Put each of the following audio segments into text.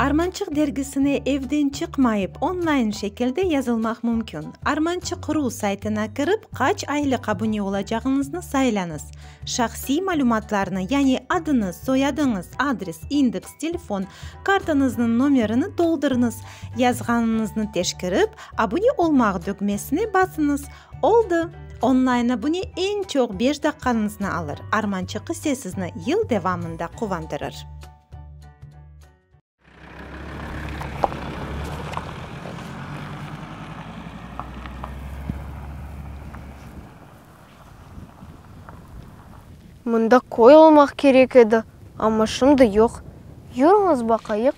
Armançıq dergisine evden çıqmayıp online şekilde yazılmaq mümkün. Armançıq ru saytına kirip, qaç aylıq abune olacağıñıznı saylañız. Şahsiy malümatlarnı, yani adıñız, soyadıñız, adres, indeks, telefon, kartañıznıñ nomerini toldurıñız. Yazğanıñıznı teşkerip, Abune olmaq dögmesine basıñız. Oldı! Online abune eñ çoq beş daqqañıznı alır, Armançıq ise sizni yıl devamında quvandırır. Mında köy olmaq kerek edi, amma şimdi yoq. Yürüñiz baqayıq.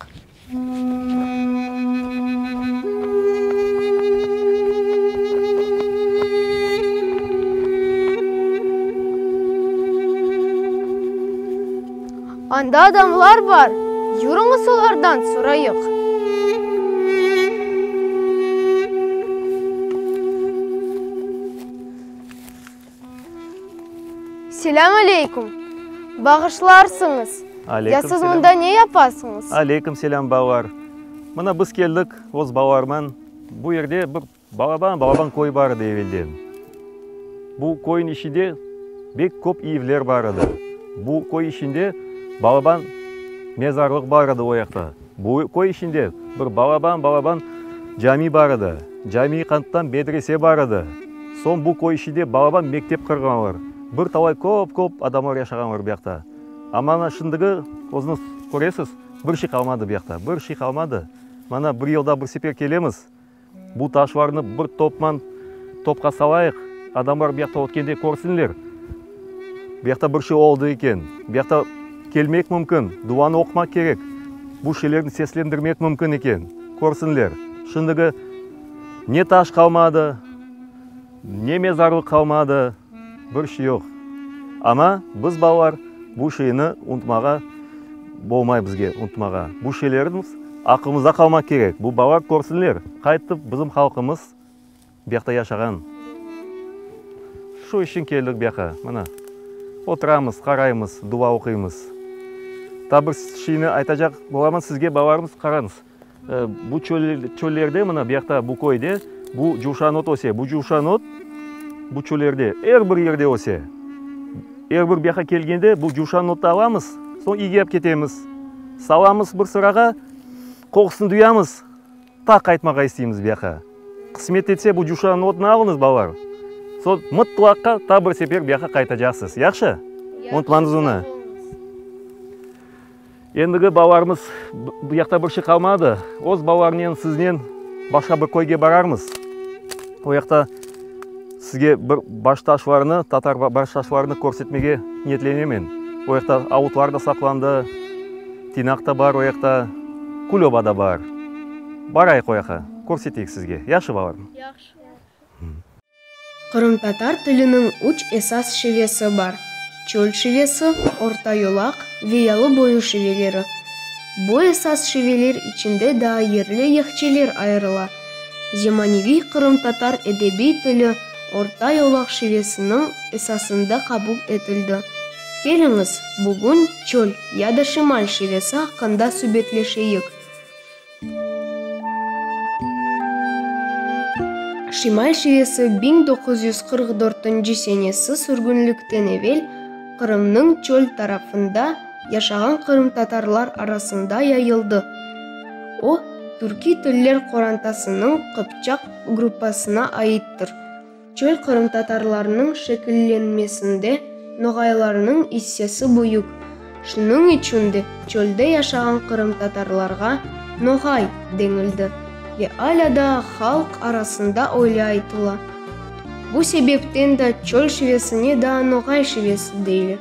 Anda adamlar bar, yürüñiz olardan sorayıq. Selâm aleyküm! Bağışlarsıñız, ya siz mında ne yapasıñız? Aleyküm selâm, balalar! Mına biz keldik öz balalarman. Bu yerde bir balaban, balaban köy bar edi evelden. Bu köyniñ içinde bek köp evler bar edi. Bu köy içinde balaban mezarlıq bar edi o yaqta. Bu köy içinde bir balaban, balaban cami bar edi. Cami qattan medrese bar edi. Soñ bu köy içinde balaban mektep qırğanlar. Bir talay köp-köp adamlar yaşağanlar bu yaqta. Amma ana şimdigi, özüñiz köresiz, bir şey qalmadı bu yaqta, bir şey qalmadı. Mana bir yılda bir sefer kelemiz, bu taşlarnı bir topman topqa salayıq, adamlar bu yaqta ötkende körsinler, bu yaqta bir şey oldı eken, bu yaqta kelmek mümkün, duanı oqumaq kerek, bu şeylerni seslendirmek mümkün eken, körsinler. Şimdigi ne taş qalmadı, ne mezarlıq qalmadı, bir şey yoq. Amma biz, balalar, bu şeyni unutmağa bolmay bizge unutmağa. Bu şeylerimiz aqlımızda qalmaq kerek. Bu balalar körsinler, qaytıp bizim halqımız bu yaqta yaşağan. Şu içün keldik bu yaqqa. Mına, oturamız, qaraymız, dua oquymız. Taa bir şeyni aytacaq bolaman sizge, balalarımız, qarañız. Bu çöllerde, mına bu yaqta, bu köyde bu cuvşan ot öse. Bu cuvşan ot bu çöllerde, er bir yerde öse. Er bir bu yaqqa kelgende bu cuvşan otnı alamız, soñ iyge alıp ketemiz. Salamız bir sırağa, qoqusını duyamız, ta qaytmağa isteymiz bu yaqqa. Qısmet etse bu cuvşan otnı alıñız, balalar. Soñ mıtlaqqa ta bir sefer bu yaqqa qaytacaqsız. Yahşı? Unutmañız onı. Endigi balalarımız bu yaqta bir şey qalmadı. Öz balalarnen, siznen başqa bir köyge bararmız. O yaqta sizge bir baştaşlarnı, tatar baştaşlarını körsetmege niyetlenemen. O yaqta avutlar da saqlandı, tinaq da bar o yaqta, kül oba da bar. Barayıq o yaqqa, körseteyik sizge. Yahşı, balalarım? Yahşı. Qırımtatar tiliniñ üç esas şivesi bar, çöl şivesi, orta yolaq ve yalı boyu şiveleri. Bu esas şiveler içinde daa yerli yehçeler ayırıla. Zemaneviy qırımtatar edebiy tili orta yolaq şivesiniñ esasında qabul etildi. Keliñiz, bugün çöl ya da şimal şivesi aqqında subetleşeyik. Şimal şivesi 1944 senesi sürgünlikten evel Qırımnıñ çöl tarafında yaşağan qırımtatarlar arasında yayıldı. O, türkiy tiller qorantasınıñ qıpçaq gruppasına aittir. Çöl qırımtatarlarınıñ şekillenmesinde noğaylarnıñ issesi büyük. Şunıñ içün de çölde yaşağan qırımtatarlarğa noğay denildi ve alâ daa halq arasında öyle aytıla. Bu sebepten de çöl şivesine daa noğay şivesi deyler.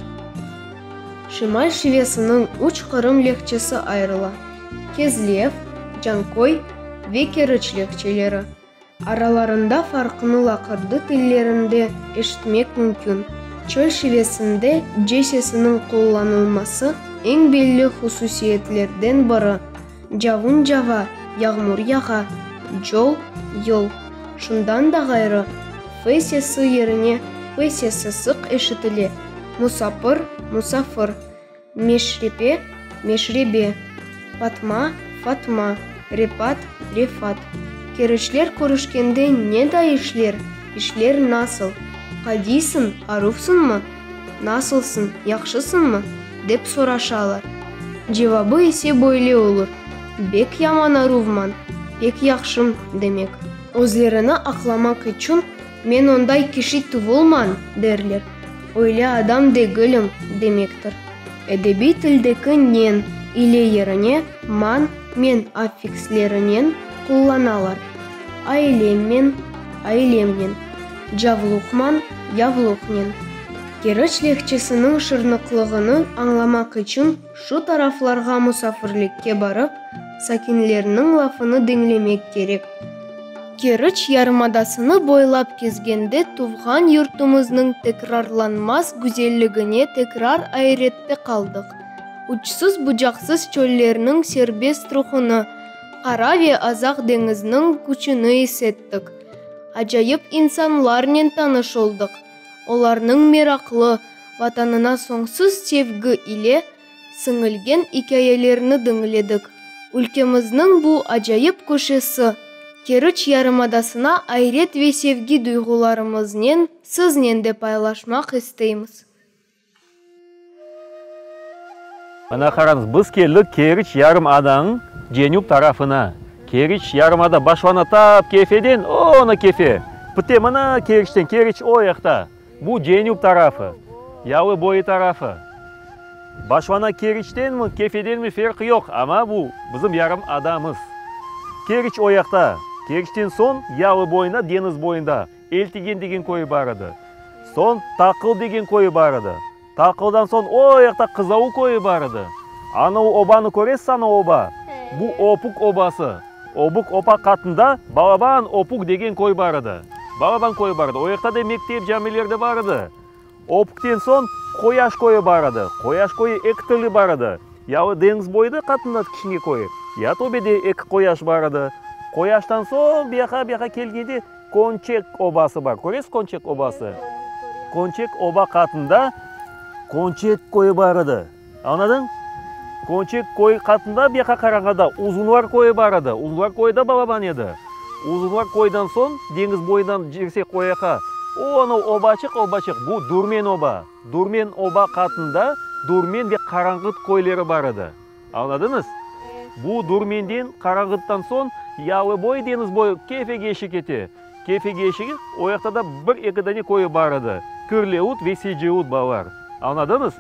Şimal şivesiniñ üç qırım lehçesi ayırıla, Kezlev, Canköy ve Keriç lehçeleri. Aralarında farqnı laqırdı tillerinde eşitmek mümkün. Çöl şivesinde c sesiniñ qullanılması eñ belli hususiyetlerden biri, cavun cava, yağmur yağa, col, yol. Şundan da ğayrı, f sesi yerine p sesi sıq eşitile, musapır, musafir, meşrepe, meşrebe, Fatma, Fatma, Repat, Refat. Keriçler körüşkende ne da işler, işler nasıl, qadiysiñ, aruvsıñmı, nasılsıñ, yahşısıñmı, dep soraşalar. Cevabı ise böyle olur, Bek yaman aruvman, pek yahşım, demek. Özlerini aqlamaq içün Men onday kişi tuvulman, derler. Öyle adam degilim, demektir. Edebiy tildeki nen, ile yerine man, men affikslerinen qullanalar, ailemmen, ailemnen, cavluqman, yavluqnen. Keriç lehçesiniñ şırnıqlığını añlamaq içün şu taraflarğa musafirlikke barıp, sakinlerniñ lafını diñlemek kerek. Keriç yarımadasını boylap kezgende tuvğan yurtumıznıñ tekrarlanmaz güzelligine tekrar ayrette qaldıq. Uçsuz-bucaqsız çöllerniñ serbest ruhunı, Qara ve Azaq deñizniñ küçüni is ettik. Acayip insanlarnen tanış oldıq, olarnıñ meraqlı, Vatanına soñsuz sevgi ile siñilgen ikâyelerni diñledik. Ülkemizniñ bu acayip köşesi, Keriç yarımadasına ayret ve sevgi duyğularımıznen siznen de paylaşmaq isteymiz. Mına qarañız, biz keldik Keriç yarımadanıñ cenüp tarafına. Keriç yarımada başlana tap Kefeden, o-na Kefe, pite mına Keriçten, Keriç o yaqta. Bu cenüp tarafı, yalı boyu tarafı. Başlana Keriçtenmi, Kefedenmi ferqı yoq, amma bu bizim yarım adamız. Keriç o yaqta, Keriçten soñ yalı boyunda, deñiz boyunda Eltigen degen köyü bar edi. Soñ Taqıl degen köyü bar edi. Taqıldan soñ o yaqta Qızavu köyü bar edi. Anavı obanı köresiz, anavı oba? Bu Opuk obası. Obuk opa qatında balaban Opuk degen köy bar edi. Balaban köyü bar edi. O yaqta da mektep, camiler de bar edi. Opukten soñ Qoyaş köyü bar edi. Qoyaş köyü eki türlü bar edi. Ya o deñiz boyda qatında kiçkine köy, ya töpede eki qoyaş bar edi. Qoyaştan soñ buyaqa, buyaqa kelgende Könçek obası bar. Köresiz Könçek obası? Könçek oba qatında Könçek köyü bar edi. Añladıñ? Könçek köy qatında bu yaqqa qarağanda Uzunlar köyü bar edi. Uzunlar köyü de balaban edi. Uzunlar köyden soñ, deñiz boyundan cirsek o yaqqa, o anau obaçıq, obaçıq, bu Durmen oba. Durmen oba qatında Durmen ve Qaranğıt köyleri bar edi. Añladıñız? Bu Durmenden, Qaranğıttan soñ yalı boyu, deñiz boyu Kefege işi kete. Kefege işi, o yaqta da bir-eki dane köyü bar edi, Kirleut ve Seceut balalar. Añladıñız?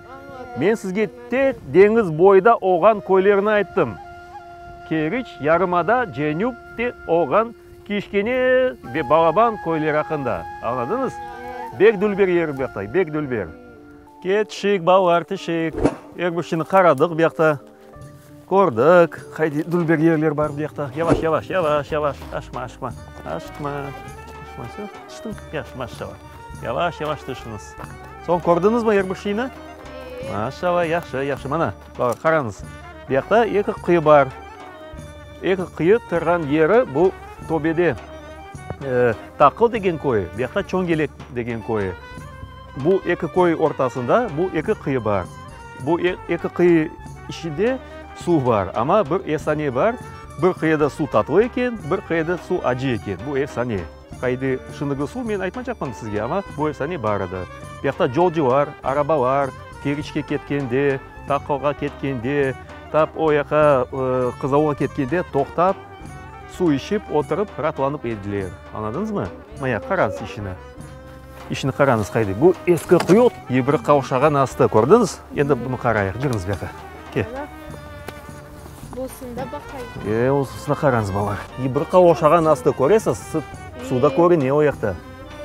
Men sizge tek deñiz boyda olğan köylerni ayttım. Keriç yarımada cenüpte olğan kiçkene ve balaban köyler aqqında. Añladıñız? Bek dülber yer bu yaqta, bek dülber. Ketişik, balalar, tişik. Er bir şeyni qaradıq bu yaqta. Kördik, qayda dülber yerler bar bu yaqta. Yavaş, yavaş, yavaş, yavaş. Aşıqma, aşıqma. Aşıqma. Aşıqma. Vse, tüştiñ? Yahşı, maşallah. Yavaş, yavaş tüşüñiz. Soñ kördiñizmi er bir şeyni? Maşallah, yahşı, yahşı. Mana, balalar, qarañız. Bu yaqta eki quyu bar. Eki quyu turğan yeri bu töpede. Taqıl degen köyü, bu yaqta Çöñgelek degen köyü. Bu eki köy ortasında bu eki quyu bar. Bu eki quyu içinde suv bar, amma bir efsane bar, bir quyuda suv tatlı eken, bir quyuda suv acı eken. Bu efsane. Qaydı şimdiki suv men aytmacaqman sizge, amma bu efsane bar edi. Bu yaqta yolcular, arabalar Keriçke ketkende, Taqılğa ketkende, tap o yaqa Qızılğa ketkende toqtap, suv içip, oturıp, raatlanıp ediler. Añladıñızmı? Maya, qarañız işini. İşini qarañız qayda. Bu eski quyu yibri qavşağan astı, kördiñiz? Endi bunı qarayıq. Cürüñiz bu yaqqa. Ke. Busında baqayıq. E, osısına qarañız, balalar. Yibri qavşağan astı, köresiz? Suv da körüne o yaqta.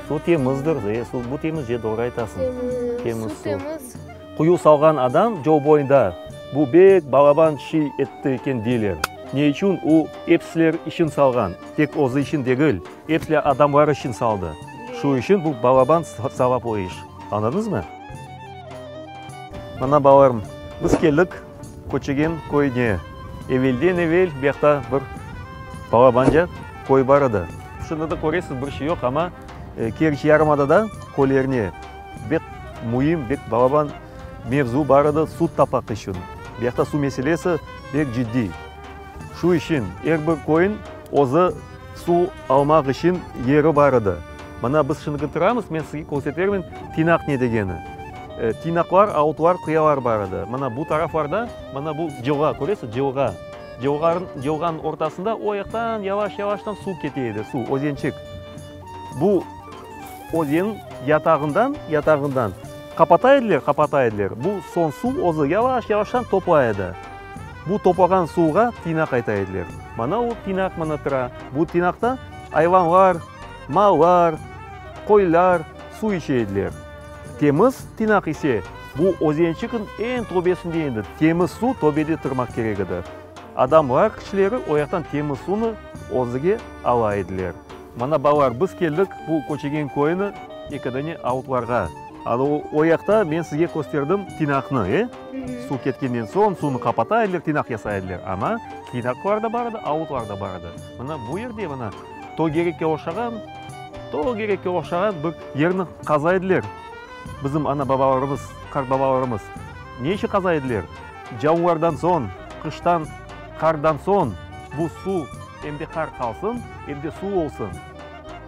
Suv temizdir. E, suv bu temizce, doğru aytasıñ. Temiz, Temiz suv suv. temiz. Quyu salğan adam yol boyunda bu bek balaban şey etti eken deyler. Ne içün? O epsiler içün salğan, tek özü içün degil. Epsi adamlar içün saldı. Şu içün bu balaban savaplı iş. Añladıñızmı? Mına, balalarım, biz keldik Köçegen köyüne. Evelden-evel bu yaqta bir balabanca köy bar edi. Şimdi de köresiz, bir şey yoq, amma Keriç yarımadada köylerine bek müim, bek balaban mevzu bar edi, suv tapmaq içün. Bu yaqta suv meselesi bek ciddiy. Şu içün er bir köyün özü suv almaq içün yeri bar edi. Mına biz şimdi turamız, men sizge köstetermen tinaq ne degeni. Tinaqlar, avutlar, qıyalar bar edi. Mına bu taraflarda, mına bu cılğa, köresiz, cılğa. Cılğanıñ ortasında o yaqtan yavaş-yavaştan suv kete edi, suv, özençik. Bu özen yatağından, yatağından qapata ediler, qapata ediler. Bu soñ suv özü yavaş-yavaştan toplay edi. Bu toplağan suvğa tinaq ayta ediler. Mana o tinaq mana tura. Bu tinaqta ayvanlar, mallar, qoylar suv içe ediler. Temiz tinaq ise bu özençikniñ eñ töbesinde edi. Temiz suv töbede turmaq kerek edi. Adamlar, kişileri o yaqtan temiz suvnı özüge ala ediler. Mana balalar, biz keldik bu Köçegen köyüni eki dane avutlarğa. Ana o yaqta men sizge kösterdim tinaqnı, e? Suv ketkenden soñ suvnı qapata ediler, tinaq yasay ediler. Amma tinaqlar da bar edi, avutlar da bar edi. Mına bu yerde mına tögerekke oşağan, tögerekke oşağan bir yerni qaza ediler bizim ana-babalarımız, qartbabalarımız. Ne içün qaza ediler? Cavunlardan soñ, qıştan qardan soñ bu suv em de qar qalsın, em de suv olsun.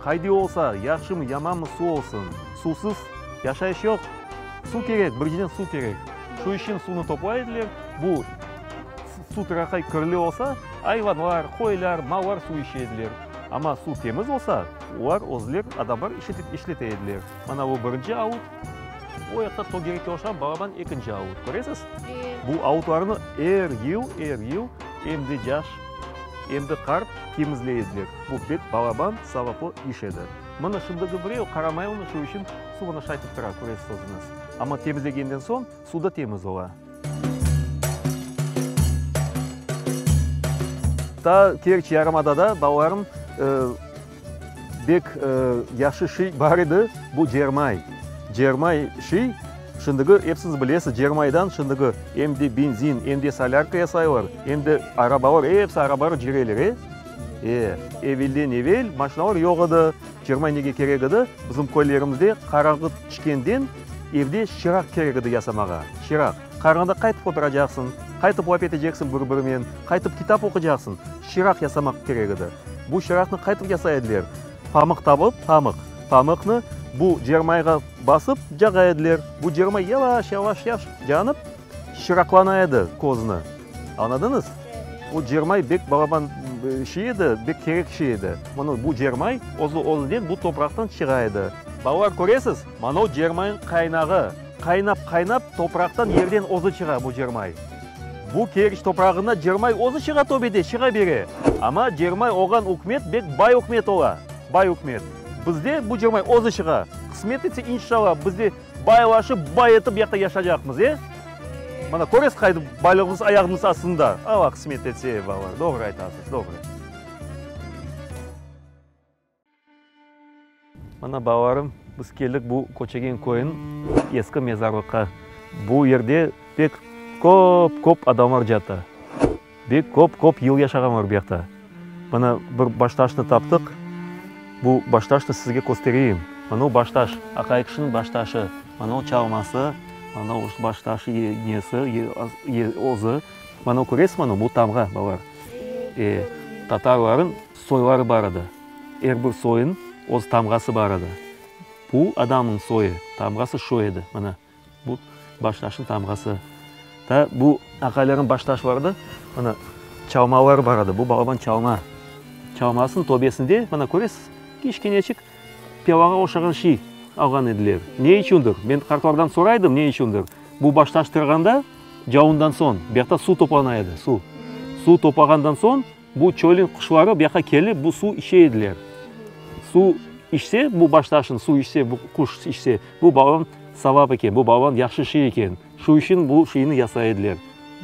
Qaydi olsa, yahşımı, yamanmı suv olsun. Suvsız yaşayış yoq. Suv kerek, birinciden suv kerek. Şu içün suvnı toplay ediler. Bu suv tıraqay kirli olsa, ayvanlar, qoylar, mallar suv içe ediler. Amma suv temiz olsa, olar özler, adamlar işlete ediler. Mana bu birinci avut. O yaqta tögerekke oşağan balaban ekinci avut. Köresiz? Bu avutlarnı er yıl, er yıl em de yaş, em de qart temizley ediler. Bu pek balaban, savaplı iş edi. Mına şimdiki birev qaramay onı, şu içün suv ana şaytıp tura, köresiz özüñiz. Amma temizlegenden soñ suv da temiz ola. Ta Kerç yarımadada, balalarım, Bek yahşı şiy bar edi, bu cermay. Cermay şiy, şimdigi epsiñiz bilesiz, cermaydan şimdigi em de benzin, em de solârka yasaylar, em de arabalar, episi arabalar cüreler, e? E, evelden evel maşinalar yoq edi, cermay nege kerek edi? Bizim köylerimizde qaranğı tüşkenden evde şıraq kerek edi yasamağa, şıraq. Qaranğıda qaytıp oturacaqsıñ, qaytıp laf eteceksiñ bir-birinen, qaytıp kitap oqucaqsıñ, şıraq yasamaq kerek edi. Bu şıraqnı qaytıp yasay ediler? Pamıq tapıp, pamıq, pamıqnı bu cermayğa basıp cağa ediler. Bu cermay yavaş-yavaş-yaş yanıp, şıraqlana edi közni. Añladıñız? O cermay bek balaban şey edi, bek kerek şey edi. Mına bu cermay özü-özünden bu topraqtan çığa edi. Balalar, köresiz, mana o cermayıñ qaynağı. Qaynap-qaynap, topraqtan yerden özü çığa bu cermay. Bu Keriç toprağında cermay özü çığa töbede, çığa bere. Amma cermay olğan ükümet bek bay ükümet ola, bay ükümet. Bizde bu cermay özü çığa. Qısmet etse, inşalla, biz de baylaşıp, bay etip yaqta yaşacaqmız, e? Mana, köresiz qayda baylığımız ayağımız astında. Alla qısmet etse, balalar, doğru aytasız, doğru. Mana, balalarım, biz keldik bu Köçegen köyüniñ eski mezarlıqqa. Bu yerde pek köp-köp adamlar cata. Bek köp-köp yıl yaşağanlar bu yaqta. Mana, bir baştaşnı taptıq. Bu baştaşnı sizge köstereyim. Mana, o baştaş, aqay kişiniñ baştaşı. Mana, o çalması, mana, o baştaşı nesi, özü. Mana, köresiz, mana, bu tamğa, balalar. E, tatarlarnıñ soyları bar edi. Er bir soyunıñ öz tamğası bar edi. Bu adamnıñ soyu, tamğası şu edi, mına, bu baştaşnıñ tamğası. Ta bu aqaylarnıñ baştaşları da, mına, çalmaları bar edi, bu balaban çalma. Çalmasınıñ töbesinde, mına, köresiz, kiçkeneçik pelağa oşağan şey alğan ediler. Ne içündir? Men qartlardan soraydım, ne içündir? Bu baştaş tırğanda, cavundan soñ, bu yaqta suv toplana edi, suv. Suv toplağandan soñ, Bu çölün quşları bu yaqqa kelip, bu suv içe ediler. Suv içse, bu baştaşın suv içse, bu quş içse, bu balaban savap eken, bu balaban yahşı şey eken. Şu içün bu şeyni yasay ediler.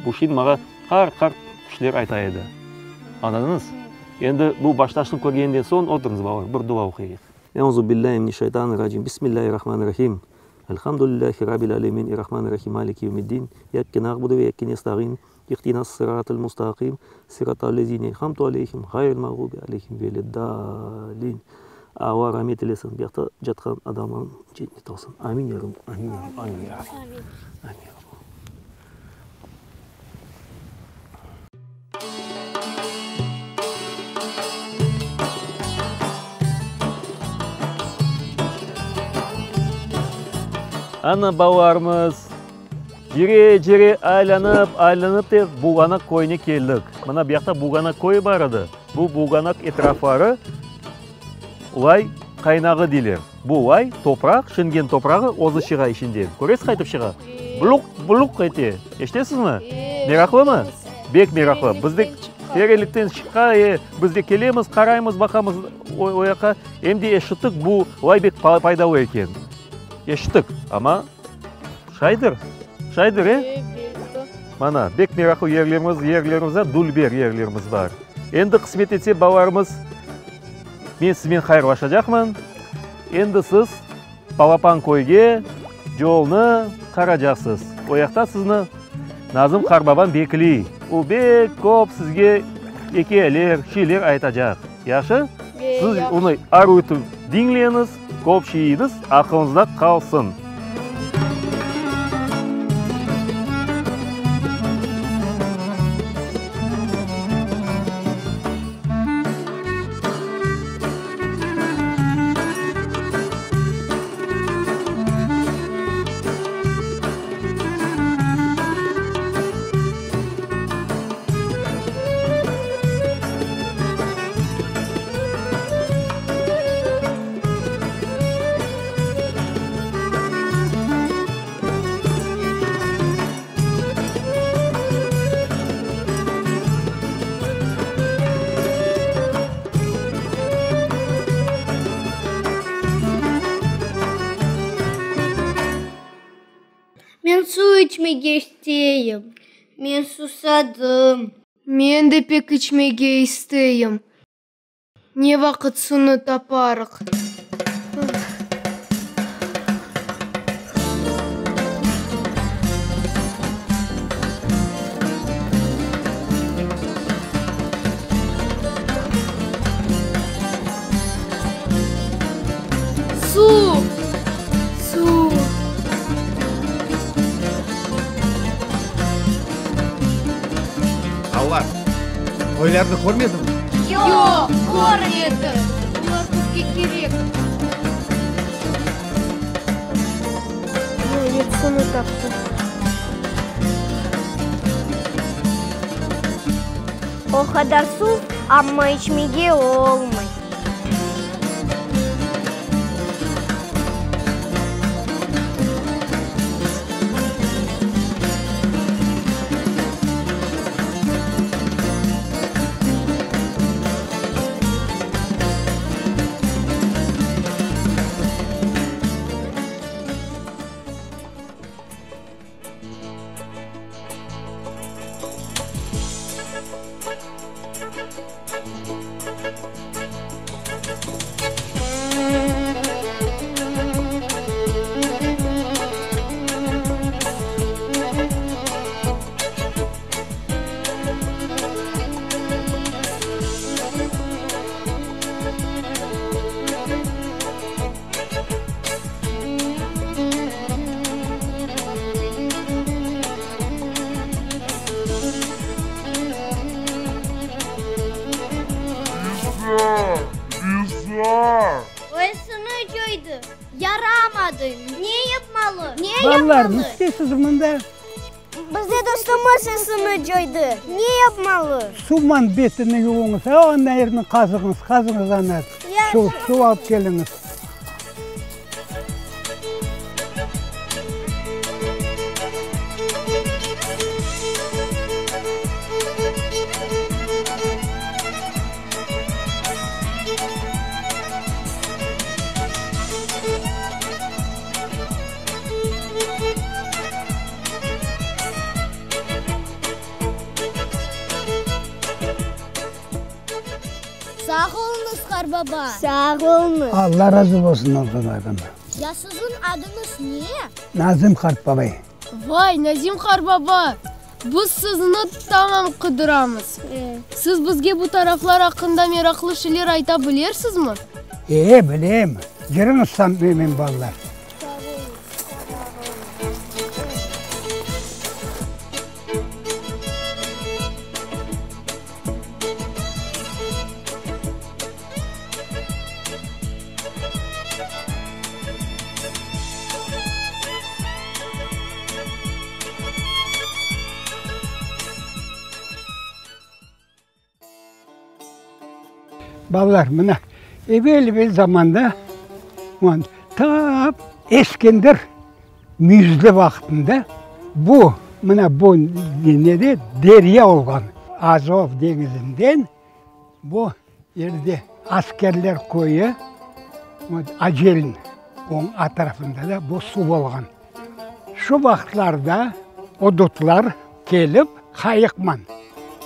Bu şeyni maña qart-qart kişiler ayta edi. Añladıñız? Endi bu baştaşnı körgenden soñ, oturıñız, balalar, bir dua oquyıq. Euzu billahi mineşşaytanirracim, bismillahirrahmanirrahim. Elhamdülillahi rabbil alemin, errahmanirrahim, maliki yevmiddin, iyyake na'budu ve iyyake nesta'in. İhdinas sıratal mustaqim, sıratal lezine en'amtu aleyhim, ğayril mağdubi aleyhim veled-dâlin. Alla ramet eylesin, bu yaqta catqan adamlarnıñ cennet olsun. Amin ya Rabbi, amin ya Rabbi, amin ya Rabbi. Amin ya Rabbi. Ana balalarımız, cire-cire aylanıp, aylanıp te Bulğanaq köyüne keldik. Mına bu yaqta Bulğanaq köyü bar edi. Bu Bulğanaq etrafları lay qaynağı deyler. Bu lay topraq, şingen toprağı özü çığa içinden. Köresiz qaytıp çığa? Bluq, bluq ete. Eşitesizmi? Meraqlımı? Bek meraqlı. Biz de terenlikten çıqa, e, biz de kelemiz, qaraymız, baqamız o, o yaqqa. Em de eşittik, bu lay bek faydalı eken. Eşittik, amma şaydır, şaydır, e? Mana, bek meraqlı yerlerimiz, yerlerimizde dülber yerlerimiz bar. Endi qısmet etse, balalarımız, men sizmen hayırlaşacaqman. Endi siz Palapan köyge yolnı qaracaqsız. O yaqta sizni Nazım qartbabam bekliy. O bek köp sizge ikâyeler, şeyler aytacaq. Yahşı? Siz onı aru etip diñleñiz, köp şeyiñiz aqılıñızda qalsın. Men suv içmege isteyim. Men susadım. Men de pek içmege isteyim. Ne vaqıt suvnı taparıq? Suv! Suv! Balalar, qoylarnı körmediñmi? Yoq, körmedik. Olar bizge kerek. Niayet, suvnı taptıq. O qadar suv, amma içmege olmay. Özüni coydı. Yaramadı. Ne yapmalı? Ne yapmalı? Balalar, ne isteysiz mında? Bizde dostumız esini coydı. Ne yapmalı? Suvman betini yuvuñız, a anda yerni qazıñız, qazıñız ana, suv, suv alıp keliñiz. Sağ oluñız, qarbaba. Sağ oluñız. Alla razı olsun, oğlanlarım. Ya siziñ adıñız ne? Nazim qartbabay. Vay, Nazim qarbaba, biz sizni tamam qıdıramız. Siz bizge bu taraflar aqqında meraqlı şeyler ayta bilersizmi? E, bilem. Yürüñiz menim balalar. Balalar, mına, evel-evel zamanda, tap Eskender Müzli vaqtında bu, mına bu nede derya olğan, Azov deñizinden bu yerde Askerler köyü, Acelin, onıñ atrafında da bu suv olğan. Şu vaqıtlarda udutlar kelip qayıqman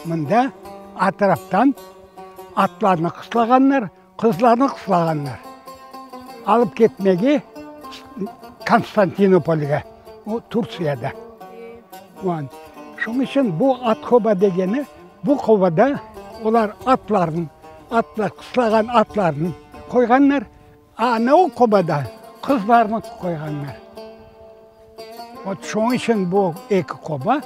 mında atraftan atlarnı qıslağanlar, Qızlarnı qıslağanlar, alıp ketmege Konstantinopolge, o Turtsiyada. Şunıñ içün bu Atqoba degeni, bu qobada olar atlarnı, atlar, qıslağan atlarnı qoyğanlar, a ana o qobada qızlarnı qoyğanlar. Ot, şunıñ içün bu eki qoba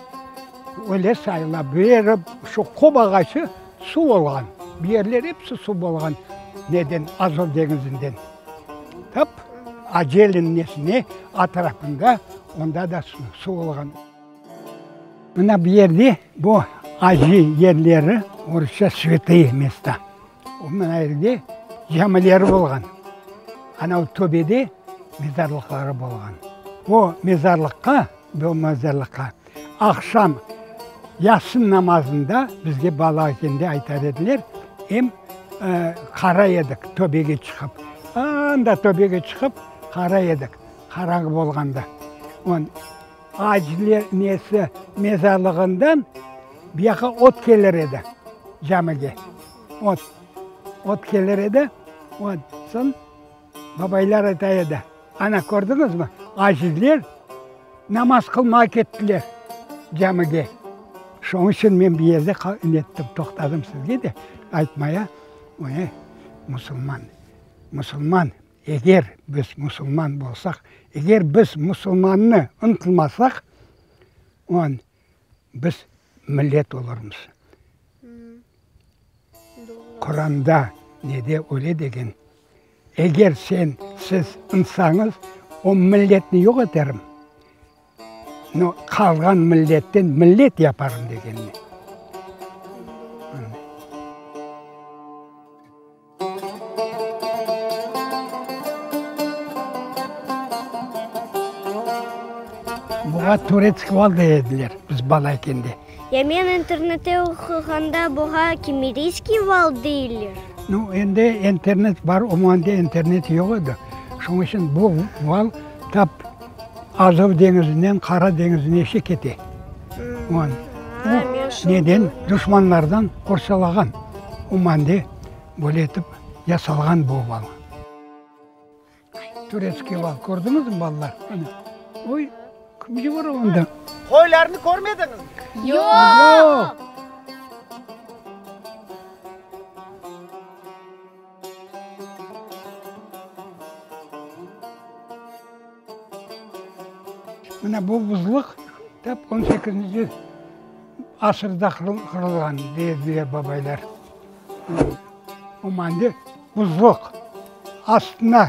öyle sayıla. Bu yeri, şu qobağaçı suv olğan. Bu yerler episi suv olğan. Neden? Azov deñizinden. Tap Acelin nesine, atrafında, onda da suv olğan. Mına bu yerde bu acı yerleri, orusça svâtıye mesta. O mına yerde camileri olğan. Ana o töpede mezarlıqları bolğan. O mezarlıqqa, bu mezarlıqqa aqşam yatsın namazında bizge bala ekende aytar ediler, em qaray edik töpege çıqıp. Anda töpege çıqıp qaray edik, qarañğı bolğanda. Acıler nesi mezarlığından bu yaqqa ot kelir edi camige. Ot. Ot kelir edi. Ot. Soñ babaylar ayta edi, Ana, kördiñizmi, acıler namaz qılmağa kettiler camige. Şoñıñ içün men bu yerde nettim, toqtadım sizge de aytmaya, öne, musulman, musulman. Eger biz musulman bolsaq, eger biz musulmannı ıntılmasaq, on biz millet olurmız. Quranda nede öyle degen, Eger sen, siz ıntsañız, o milletni yoq eterim. No, qalğan milletten millet yaparım degenni. Buğa turetskiy val dey ediler biz bala ekende. Ya men internette oquğanda buğa kimeriyskiy val deyler. Nu, endi internet bar, o mende internet yoq edi. Şunıñ içün bu val tap Azov deñizinden Qara deñizineşe kete. O neden? Duşmanlardan qorçalağan. O mende böyle etip yasalğan bu val. Turetskiy val. Kördiñizmi, balalar? Ana. Oy, kim yuvura onda? Qoylarnı körmediñizmi? Yoq! Mına bu buzluq tap on sekizinci asırda qurulğan, dey babaylar. O mende buzluq astına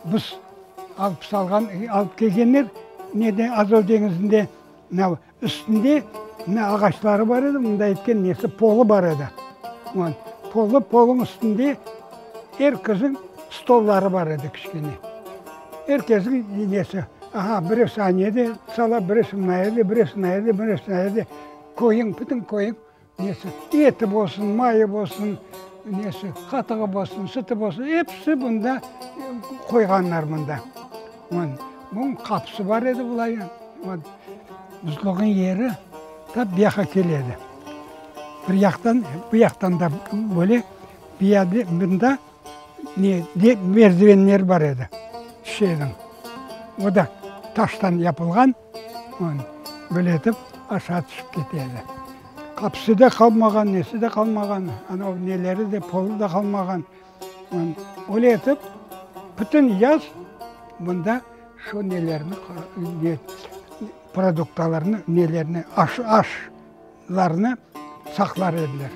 buz alıp salğan, alıp kelgenler, neden, Azov deñizinde mına üstünde mına ağaçları bar edi, mında etken nesi, polu bar edi. Polu, polunıñ üstünde er kesniñ stolları bar edi kiçkene. Er kesniñ nesi, aha, birisi anede sala, birisi mına yerde, birisi mına yerde, birisi mına yerde. Köyüñ, bütün köyüñ nesi, eti bolsun, mayı bolsun, nesi, qatığı bolsun, sütü bolsun, episi bunda qoyğanlar mında. Bunıñ qapısı bar edi bulay, buzluğın yeri tap bu yaqqa kele edi. Bir yaqtan, bu yaqtan da böyle, bu yerde, bunda ne, merdivenler bar edi, şeyniñ, o da taştan yapılğan, böyle etip aşağı tüşip kete edi. Qapısı da qalmağan, nesi de qalmağan, anav neleri de, polu da qalmağan. Öyle etip, bütün yaz mında şu nelerni, produktalarnı, nelerni, aş, aşlarnı saqlar ediler,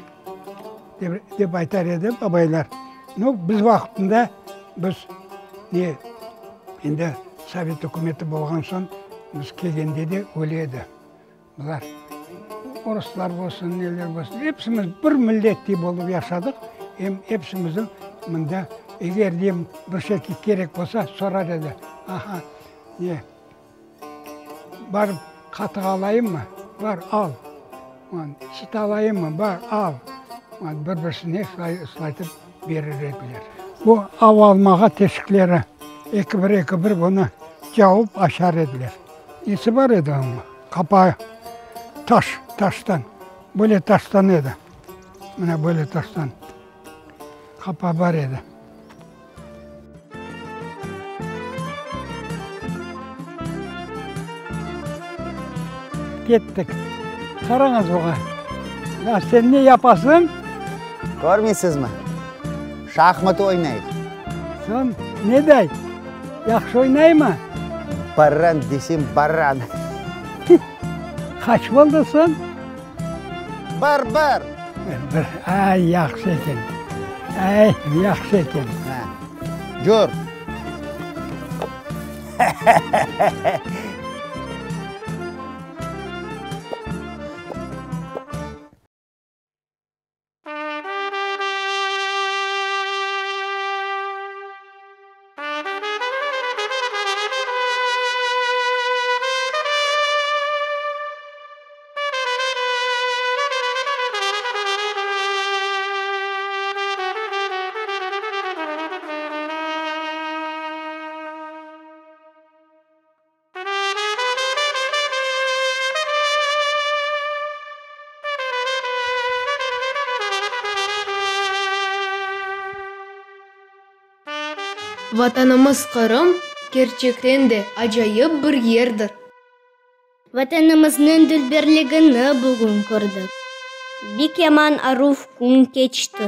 dep aytar edi babaylar. No, biz vaqtında biz ne, endi sovet ükümeti bolğan soñ, biz kelgende de öyle edi. Bular, oruslar bolsun, neler bolsun, epsimiz bir millettey bolıp yaşadıq. Em epsimizni mında, eger deyim, bir şey kerek bolsa, sorar edi, aha, ne, barıp qatıq alayımmı? Bar, al. Süt alayımmı? Bar, al. Bir-birisine şulay etip berir ediler. Bu ava almağa teşikleri, eki bir, eki bir bunı cavıp açar ediler. Nesi bar edi onıñ? Qapağı taş, taştan, böyle taştan edi. Mına böyle taştan qapa bar edi. Kettik. Qarañız buña. Ya sen ne yapasıñ? Körmeysizmi? Şahmat oynay. Soñ ne dey? Yahşı oynaymı? Baran desem baran. Qaç boldı soñ? Bir, bir. Bir, ay, yahşı eken. Ay, yahşı eken. Ha, cür. Vatanımız Qırım, kerçekten de, acayip bir yerdir. Vatanımıznıñ dülberligini bugün kördik. Bik yaman aruv kün keçti.